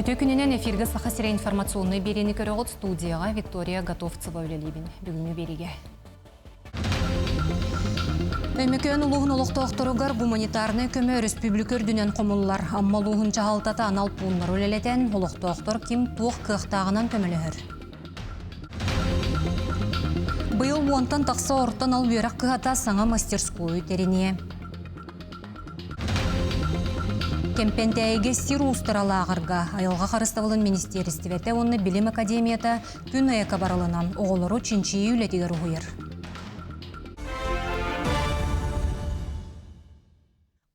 Үтүө күнүнэн эфиргэ Саха сирэ информационнай биэриини көрөҕүт студияҕа Виктория Готовцева үлэлиибин. Бүгүҥҥү биэриигэ. Өймөкөөн улууһун олохтоохторугар гуманитарнай көмө өрөспүүбүлүкэ үрдүнэн хомуллар. Амма улууһун дьаһалтата анал пууннары үлэлэтэн, олохтоохтор ким туох кыахтааҕынан көмөлөһөр. Быйыл уонтан тахса орто анал үөрэх кыһата саҥа мастерскую тэриниэ. Кэмпэнтээйигэ сир уустара лааҕырга айылҕа харыстабылын министиэристибэтэ уонна билим академията күн айака барылынан оҕолору чинчийии үлэтигэр уһуйар.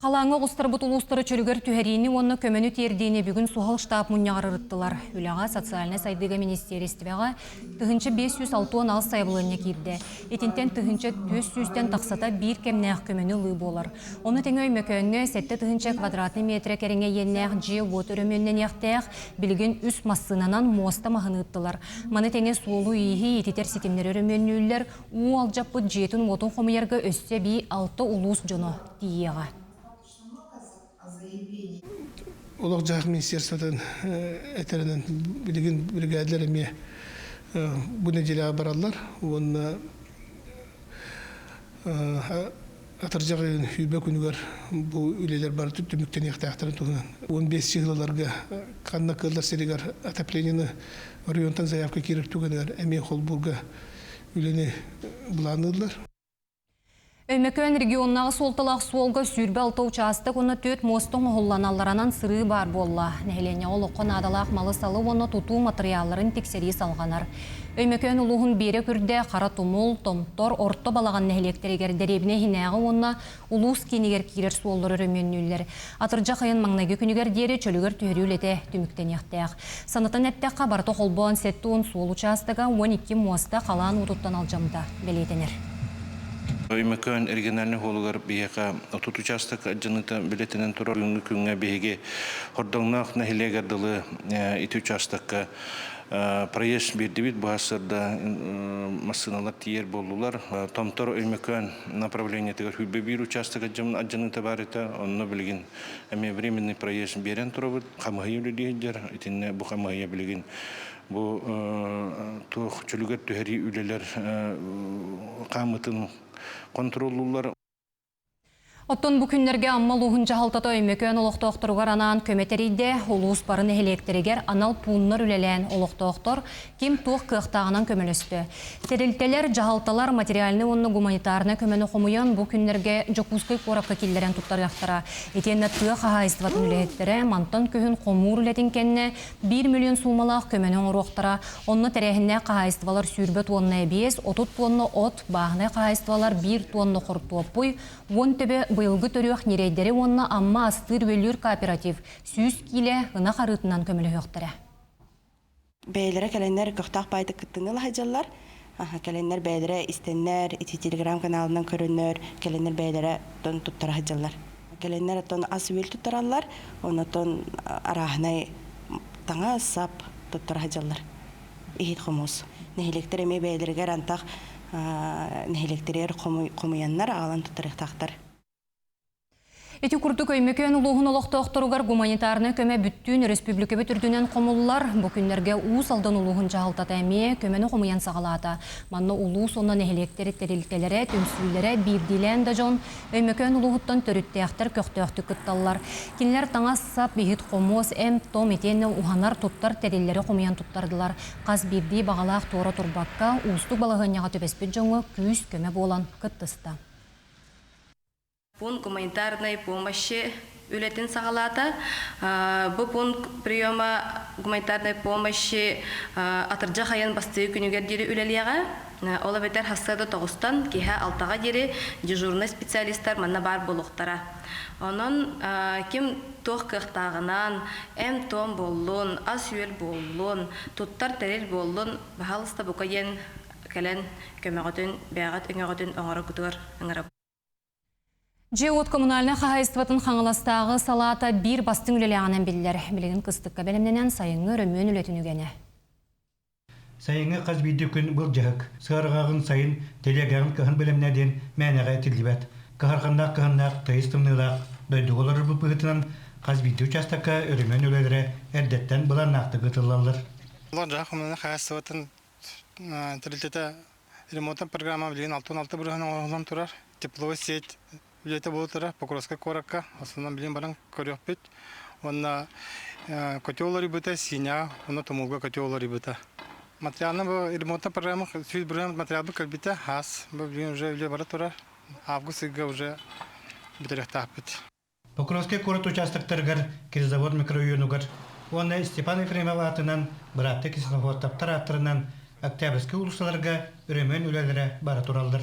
Халааҥҥа оҕустарбыт улуустары чөлүгэр түһэриини уонна көмөнү тиэрдиини бүгүн суһал штаб мунньаҕар ырыттылар. Үлэҕэ социальнай сайдыыга министиэристибэҕэ 1566 сайабылыанньа киирдэ. Итинтэн 1400-тэн тахсата биир кэмнээх көмөнү ылыы буолар. Ону тэҥэ Өймөкөөҥҥө 7000 квадратный метрэ кэриҥэ иэннээх дьиэ-уот өрөмүөннэниэхтээх, билигин үс массыынанан муоста маһын ыыттылар. Маны тэҥэ суолу-ииһи ититэр ситимнэри өрөмүөннүүллэр, уу алдьаппыт дьиэтин-уотун хомуйарга өссө эбии алта улуус дьоно тиийиэҕэ. Олох-дьаһах министерствотын этэринэн билигин бригадалар эмиэ бу нэдиэлэҕэ бараллар уонна атырдьах ыйын сүүрбэ күнүгэр бу үлэлэр бары түмүктэниэхтээхтэрин туһунан 15 чыһылаларга ханна кыаллар сиригэр отоплениены оройуонтан заявка киирэр түгэнигэр эмиэ холбуурга үлэни былаанныыллар. Өймөкөөн регионнааҕы суолталаах суолга 26 учаастак уонна түөрт муоста оҥоһуллан алларанан сырыы баар буолла. Нэһилиэнньэҕэ олоххо наадалаах малы-салы уонна тутуу матырыйаалларын тиксэрии салҕанар. Өймөкөөн улууһун Биэрэ Күрдэ, Хара Тумул, Томтор, Орто Балаҕан нэһилиэктэригэр дэриэбинэ иһинээҕи уонна улуус киинигэр киирэр суоллары өрөмүөннүүллэр. Атырдьах ыйын маҥнайгы күнүгэр диэри чөлүгэр түһэрии үлэтэ түмүктэниэхтээх. Санатан эттэххэ, барыта холбоон 70 суол учаастага, 12 муоста халаан уутуттан алдьаммыта бэлиэтэнэр. Өймөкөөн региональнай холугар биһиэхэ 30 учаастак дьаныта билэтинэн турар. Бүгүҥҥү күҥҥэ биһиги Хордоҥноох нэһилиэгэр дылы ити учаастакка проезд биэрдибит. Бу сырда массыыналар тиийэр буоллулар. Томтор Өймөкөөн направлениетыгар хүрбэ биир учаастак адьаныта баар этэ. Онно билигин эмиэ временный проезд биэрэн турабыт. Хамыһыйа үлэлии сылдьар. Итиннэ бу хамыһыйа билигин бу туох чөлүгэр түһэрии үлэлэр хаамытын хонтуруоллууллар. Оттон бу күннэргэ Амма улууһун дьаһалтата Өймөкөөн олохтоохторугар анаан көмө тэрийдэ. Улуус бары нэһилиэктэригэр анал пууннар үлэлээн олохтоохтор ким туох кыахтааҕынан көмөлөстө. Тэрилтэлэр, дьаһалталар материальнай уонна гуманитарнай көмөнү хомуйан бу күннэргэ Дьокуускай куоракка киллэрэн туттарыахтара. Итиэннэ тыа хаһаайыстыбатын үлэһиттэрэ мантан күһүн хомуур үлэтин кэннэ 1 миллион суумалаах көмөнү оҥоруохтара. Онно тэрээһиннээх хаһаайыстыбалар 20 туонна эбиэс, 30 туонна от, бааһынай хаһаайыстыбалар 1 туонна хортуоппуй, 10 төбө быйылгы төрүөх ньирэйдэри уонна Амма астыыр-үөллүүр кооператив 100 киилэ ынах арыытынан көмөлөһүөхтэрэ. Бэйэлэрэ кэлэннэр көхтөөх баайдык кыттыыны ыла сылдьаллар. Кэлэннэр бэйэлэрэ истэннэр, ити телеграм-каналынан көрөннөр, кэлэннэр бэйэлэрэ оттон туттара сылдьаллар. Кэлэннэр оттон ас-үөл туттараллар, онотон арааһынай таҥас-сап туттара сылдьаллар. Иһит-хомус. Нэһилиэктэр эмиэ бэйэлэригэр антах нэһилиэктэригэр хомуйаннар аҕалан туттарыахтаахтар. Ити курдук Өймөкөөн улууһун олохтоохторугар гуманитарнай көмө бүттүүн өрөспүүбүлүкэбит үрдүнэн хомуллар. Бу күннэргэ Уус Алдан улууһун дьаһалтата эмиэ көмөнү хомуйан саҕалаата. Манна улуус уонна нэһилиэктэр тэрилтэлэрэ, түмсүүлэрэ, биирдиилээн да дьон Өймөкөөн улууһуттан төрүттээхтэр көхтөөхтүк кытталлар. Кинилэр таҥас-сап, иһит-хомуос, эмп-том итиэннэ уһанар, туттар тэриллэри хомуйан туттардылар. Хас биирдии баҕалаах туора турбакка, уустук балаһыанньаҕа түбэспит дьоҥҥо күүс-көмө буолан кыттыста. Пункт гуманитарной помощи үлэтин саҕалаата. Бу пункт приема гуманитарной помощи атырдьах айан бастыгы күнүгэр диэри үлэлиэҕэ. Ол эбэтэр хассыада тоҕустан киэһэ алтаҕа диэри дежурнай специалистар манна баар буолуохтара. Онон ким туох кыахтааҕынан эм-том буоллун, ас-үөл буоллун, туттар тэрил буоллун, баһаалыста бука диэн кэлэн көмөҕүтүн, бэйэҕит өҥөҕүтүн оҥороргутугар ыҥырабыт. Дьиэ-уот коммунальнай хаһаайыстыбатын Хаҥаластааҕы салаата биир бастыҥ үлэлээҕинэн биллэр. Билигин кыстыкка бэлэмнэнэн сайыҥҥы өрөмүөн үлэтин үгэнэ. Сайыҥҥы хас биирдии күн былдьаһык, сыарҕаҕын сайын, тэлиэгэҕин кыһын бэлэмнээ диэн мээнэҕэ этиллибэт. Кыһарҕаннаах кыһыннаах, тыйыс тымныылаах дойдуга олорорбут быһыытынан Хас биирдии учаастакка өрөмүөн үлэлэрэ эрдэттэн былааннаахтык ыытыллаллар. Олох дьаһах хаһаайыстыбатын тэрилтэтэ ремонтун программа билигин 66 бырыһан оҥоһуллан турар. Тепловой сеть үлэтэ буола турар Покровскай куоракка. Основном билигин баран көрүөхпүт. Уонна котел уларыйбыта, Синяҕа уонна Тумулга котел уларыйбыта. Материална бу ремонтна программа сүүс бырыһан материалбыт кэлбитэ. Хаас бу билигин уже үлэ бара турар. Август ыйга уже бүтэриэхтээхпит. Покровскай куорат учаастактарыгар Кирзавод микрорайонугар уонна Степан Ефремов аатынан бырааттыы Кисловодтаптар ааттарынан Октябрьскай уулуссаларга өрөмүөн үлэлэрэ бара тураллар.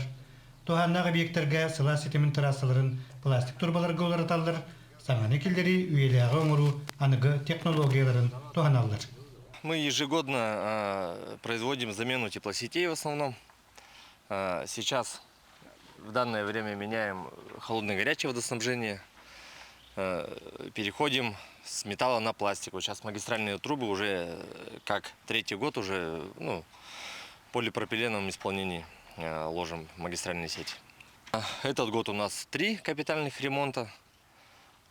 Туһааннаах объектарга сылаас ситимин трассаларын пластик турбаларга уларыталлар, саҥаны киллэрии үйэлээҕи оҥоруу аныгы технологияларын туһаналлар. Мы ежегодно производим замену теплосетей в основном. Сейчас в данное время меняем холодное и горячее водоснабжение. Переходим с металла на пластик. Вот сейчас магистральные трубы уже как третий год уже ну, полипропиленовом исполнении ложим магистральные сети. Этот год у нас три капитальных ремонта.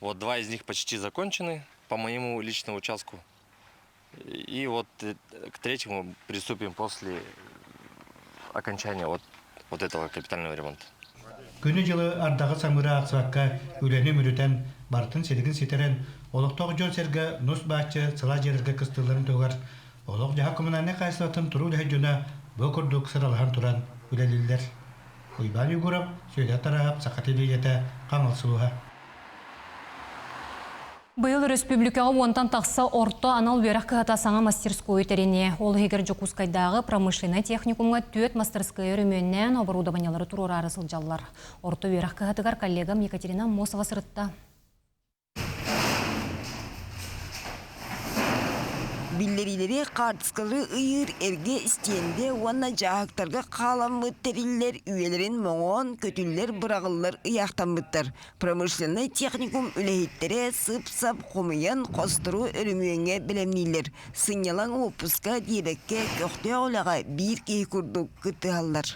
Вот два из них почти закончены по моему личному участку. И вот к третьему приступим после окончания вот, вот этого капитального ремонта. Күнү-дьылы ардаҕы самыыры аахсыбакка үлэни үмүрүтэн, барытын силигин ситэрэн, олохтоох дьон-сэргэ нус-бааччы сылаас дьиэлэргэ кыстыылларын туһугар олох-дьаһах коммунальнай хаһаайыстыбатын туруу үлэһит дьоно бу курдук сыралаһан туран үлэлииллэр. Уйбаан Егоров, Сүөдэр Тараһап, Саха телевидениетэ, Хаҥыл сулуһа. Быйыл өрөспүүбүлүкэҕэ уонтан тахса орто анал үөрэх кыһата саҥа мастерскойу тэриниэ. Ол иһигэр Дьокуускайдааҕы промышленнай техникумҥа түөрт мастерская өрөмүөннээн оборудованиелары туруораары сылдьаллар. Орто үөрэх кыһатыгар коллегам Екатерина Аммосова сырытта. Биллэриилэри хаартыскалары ыйыыр эргэ истиэндэ уонна дьааһыктарга хааламмыт тэриллэр үйэлэрин моҥоон көтүллэр быраҕыллар ыйаахтаммыттар. Промышленнай техникум үлэһиттэрэ сып-сап хомуйан хостору өрөмүөҥҥэ бэлэмнииллэр. Сынньалаҥ уоппуска диэбэккэ көхтөөх үлэҕэ биир киһи курдук кыттыһаллар.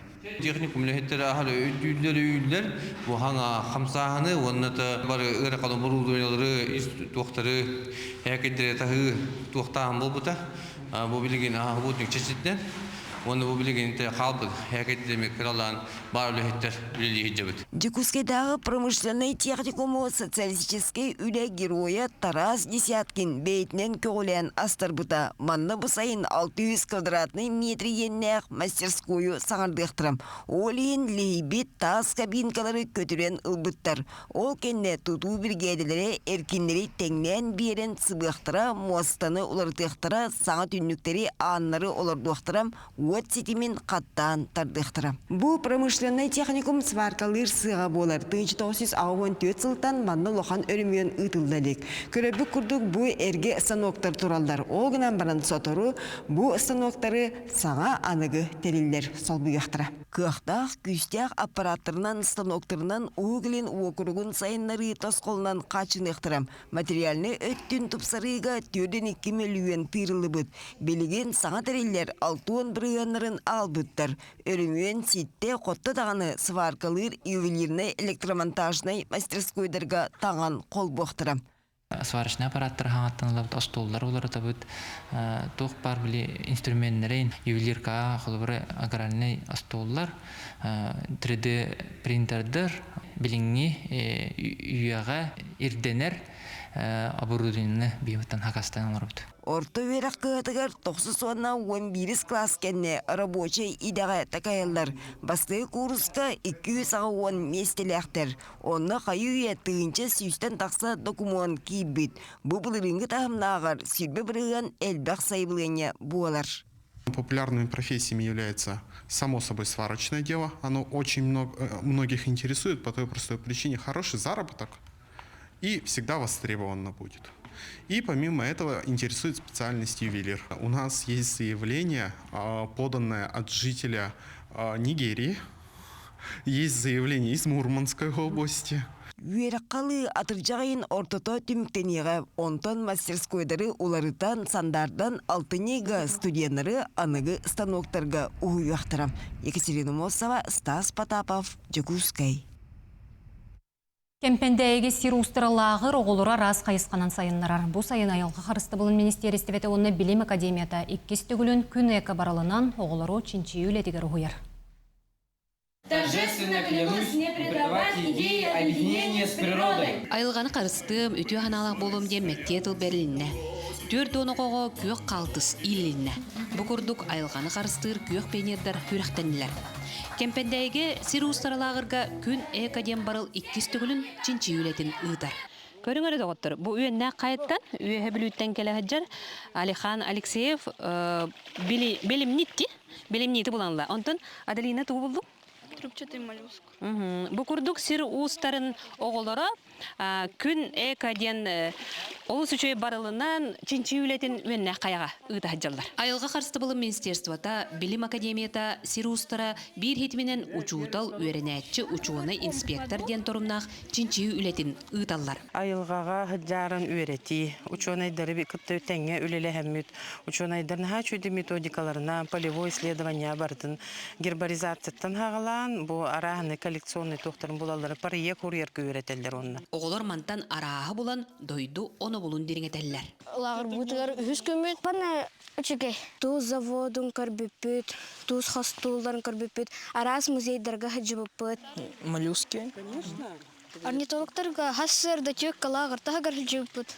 Техникум үлэһиттэрэ аһар өйдүүллэр өйүүллэр бу хаҥа хамсааһыны уонна бары ыарахан оборудованиелары туохтары һээкэйдэри таһыы туохтааһын буолбута бу билигин аһабыт чэчирдэн уонна бу билигин хаалбыт һээкэйдэри кыралаан баар үлэһиттэр үлэлии сылдьабыт. Дьокуускайдааҕы промышленнай техникуму социалистическай үлэ геройа Тарас Десяткин бэйэтинэн көҕүлээн астарбыта. Манна бу сайын 600 квадратнай метр иэннээх мастерскойу саҥардыахтара. Ол иһин лиһийбит таас кабинкалары көтүрэн ылбыттар. Ол кэннэ тутуу биригээдэлэрэ эркиннэри тэҥнээн биэрэн сыбыахтара, муостаны уларытыахтара, саҥа түннүктэри, ааннары олордуохтара, уот ситимин хаттаан тардыахтара. Бу промышленнай техникум сваркалыыр сыаҕа буолар. 1984 сылтан манна улахан өрөмүөн ыытылла илик. Көрөрбүт курдук бу эргэ станоктар тураллар. Ол гынан баран сотору бу станоктары саҥа аныгы тэриллэр солбуйуохтара. Кыахтаах, күүстээх аппараттарынан, станоктарынан Уһук Илин уокуругун сайыннарыы тосхолунан хааччыныахтара. Материальнай өттүн тупсарыыга 4,2 мөлүйүөн тыырыллыбыт. Билигин саҥа тэриллэр 60 бырыһыаннарын аҕалбыттар. Өрөмүөн ситтэ, хотто даҕаны сваркалыыр ювелирнай электромонтажнай мастерскойдарга таҥан холбуохтара. Сварочнай аппараттар хаҥаттан ылабыт, остуоллар уларытабыт, туох баар били инструменнэрин, ювелиркаҕа холобура аграрнай остуоллар, 3D принтердэр билиҥҥи үйэҕэ ирдэнэр оборудованиены биһиэттэн хакастаан оҥоробут. Орто үөрэх кыһатыгар тохсус уонна уон биирис кылаас кэннэ рабочай идэҕэ такайаллар. Бастакы кууруска 280 миэстэлээхтэр. Онно хайы-үйэ тыһыынча сүүстэн тахса докумуон киирбит. Бу былырыыҥҥы таһымнааҕар 20% элбэх сайабылыанньа буолар. Популярными профессиями является, само собой, сварочное дело. Оно очень много, многих интересует по той простой причине: хороший заработок и всегда востребовано будет. И помимо этого интересует специальность ювелир. У нас есть заявление, поданное от жителя Нигерии. Есть заявление из Мурманской области. Үөрэххэ атырдьах ыйын ортото түмүктэниэҕэ. Онтон мастерскойдары уларытан, сандардан алтынньыга студеннары аныгы станоктарга уһуйуохтара. Екатерина Мосова, Стас Потапов, Дьокуускай. Кэмпэндээйигэ сир уустара лааҕыр оҕолору араас хайысханан сайыннарар. Бу сайын айылҕа харыстабылын министиэристибэтэ уонна билим академията иккис төгүлүн күн эко барылынан оҕолору чинчийии үлэтигэр уһуйар. Торжественно клянусь не предавать идеи объединения с природой. Айылҕаны харыстыам, үтүө санаалаах буолуом диэн мэктиэ тыл бэрилиннэ. 40 оҕоҕо күөх хаалтыс иилилиннэ. Бу курдук айылҕаны харыстыыр күөх пионердар күрэхтэннилэр. Кэмпэндээйигэ сир уустара лааҕырга Күн эко диэн барыл иккис төгүлүн чинчийии үлэтин ыытар. Көрүҥ эрэ доҕоттор, бу үөннээх хайаттан Үөһэ Бүлүүттэн кэлэ сылдьар Алихан Алексеев билимнитти, билимнити буланла. Онтон Аделина тугу булдуң? Трубчатый моллюск. Бу курдук сир уустарын оҕолоро Күн эко диэн олус үчүгэй барылынан чинчийии үлэтин үөннээх хайаҕа ыыта сылдьаллар. Айылҕа харыстабылын министерствота, Билим академията, сир уустара биир хитиминэн учуутал, үөрэнээччи, учуонай, инспектор диэн торумнаах чинчийии үлэтин ыыталлар. Айылҕаҕа сылдьарын үөрэтии, учуонайдары кытта тэҥҥэ үлэлэһэммит, учуонайдар наһаа үчүгэй методикаларынан полевой исследование барытын Гербаризацияттан хаҕалаан, бу арааһынай коллекционнай туохтарын булаллара пария курьерга үөрэтэллэр онно. Оҕолор мантан арааһы булан, дойду онобулун дириҥэтэллэр. Лааҕырбытыгар үһүс күммүт. Пана үчүгэй. Туус заводун көрбүппүт, туус хостуулларын көрбүппүт, араас музейдарга сылдьыбыппыт. Моллюски. Орнитологтарга хас сырда түөккэ лааҕыр таһыгар сылдьыбыппыт.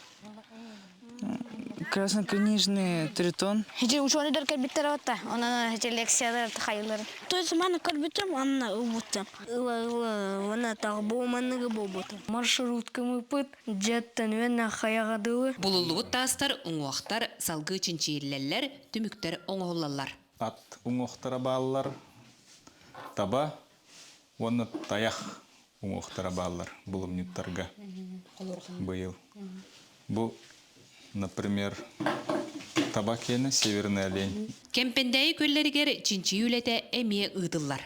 Краснокнижный тритон. Ити учуонайдар кэлбиттэр отта. Онон ити лекциялар хайылар. То есть маны көрбүтүм, анна ылбытым. Ыла-ыла, уонна тағы манныгы буолбутум. Маршруткам ыппыт, дьэттэн уонна хайаҕа дылы. Булуллубут таастар, уҥуохтар салгыы чинчийиллэллэр, түмүктэр оҥоһуллаллар. Ат уҥуохтара бааллар, таба уонна тайах уҥуохтара бааллар булумньуттарга быйыл. Бу, например, таба киэнэ северный олень. Кэмпэндээйи күөллэригэр чинчийии үлэтэ эмиэ ыытыллар.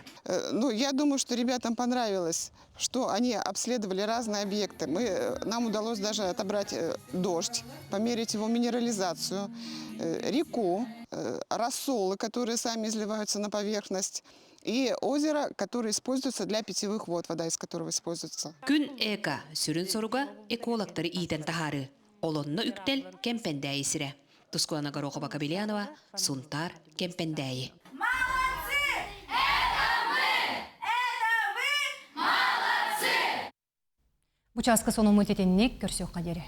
Ну, я думаю, что ребятам понравилось, что они обследовали разные объекты. Мы, нам удалось даже отобрать дождь, померить его минерализацию, реку, рассолы, которые сами изливаются на поверхность, и озеро, которое используется для питьевых вод, вода из которого используется. Күн эко сүрүн соруга экологтары иитэн таһаарыы. Олонно үктэл Кэмпэндээйи сирэ. Тускулана Горохова Кабельянова, Сунтаар, Кэмпэндээйи. Молодцы! Это мы! Это вы! Молодцы! Бу чааска сонуммут итинник көрсүөххэ диэри.